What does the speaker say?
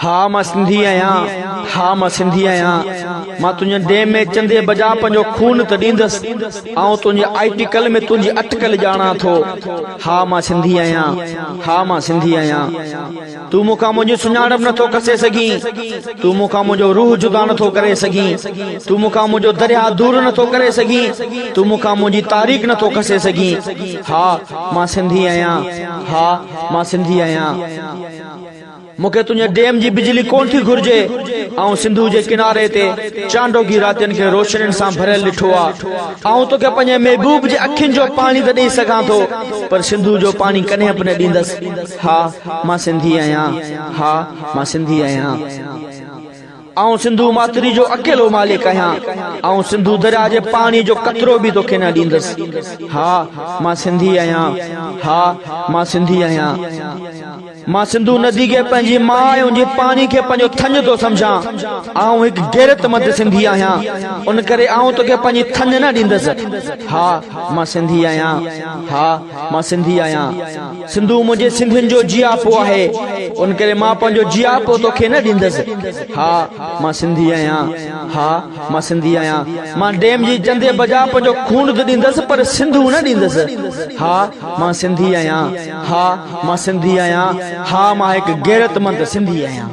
ها مان سنڌي آهيان، ها مان سنڌي آهيان، مان تنهنجي ڊيم ۾ چندي بجاء پنهنجو خون ته ڏيندس، آئون تنهنجي آئٽيڪل ۾ تنهنجي اٽڪل ڄاڻان ٿو، ها مان سنڌي آهيان، ها مان سنڌي آهيان. تون مون کان منهنجي سڃاڻپ نه ٿو کسي سگهين، تون مون کان منهنجو روح جدا نه ٿو ڪري سگهين، تون مون کان منهنجو درياهه دور نه ٿو ڪري سگهين، تون مون کان منهنجي تاريخ نه ٿو کسي سگهين، ها مان سنڌي آهيان، ها مان سنڌي آهيان. مون کي تنهنجي ڊيم جي بجلي ڪونه ٿي گهرجي. آئون سنڌوء جي ڪناري تي چانڊوڪي راتين کي روشنين سان ڀريل ڏٺو آ. آئون توکي پنهنجي محبوب جي اکين جو پاڻي ته ڏئي سگهان ٿو، پر سنڌوء جو پاڻي ڪڏهن به نه ڏيندس. ها، مان سنڌي آهيان. ها، مان سنڌي آهيان. آئون سنڌو ماٿري جو اڪيلو مالڪ آهيان. آئون سنڌو درياء جي پاڻي جو قطرو به توکي نه ڏيندس. ها، مان سنڌي آهيان. ها، مان سنڌي آهيان. مان سنڌو ندي کي پنهنجي ماء ۽ ان جي پاڻي کي پنهنجو ٿڃ ٿو سمجهان. آئون هڪ غيرتمند سنڌي آهيان، ان ڪري آئون توکي پنهنجي ٿڃ نه ڏيندس. ها، مان سنڌي آهيان. ها، مان سنڌي آهيان. سنڌو منهنجي سنڌين جو جياپو آهي، ان ڪري مان پنهنجو جياپو توکي نه ڏيندس. ها، مان سنڌي آهيان. ها، مان سنڌي آهيان. مان ڊيم جي چندي بجاء پنهنجو خون ته ڏيندس پر سنڌو نه ڏيندس. ها، مان سنڌي آهيان. ها، مان سنڌي آهيان. ها، مان هڪ غيرتمند سنڌي آهيان.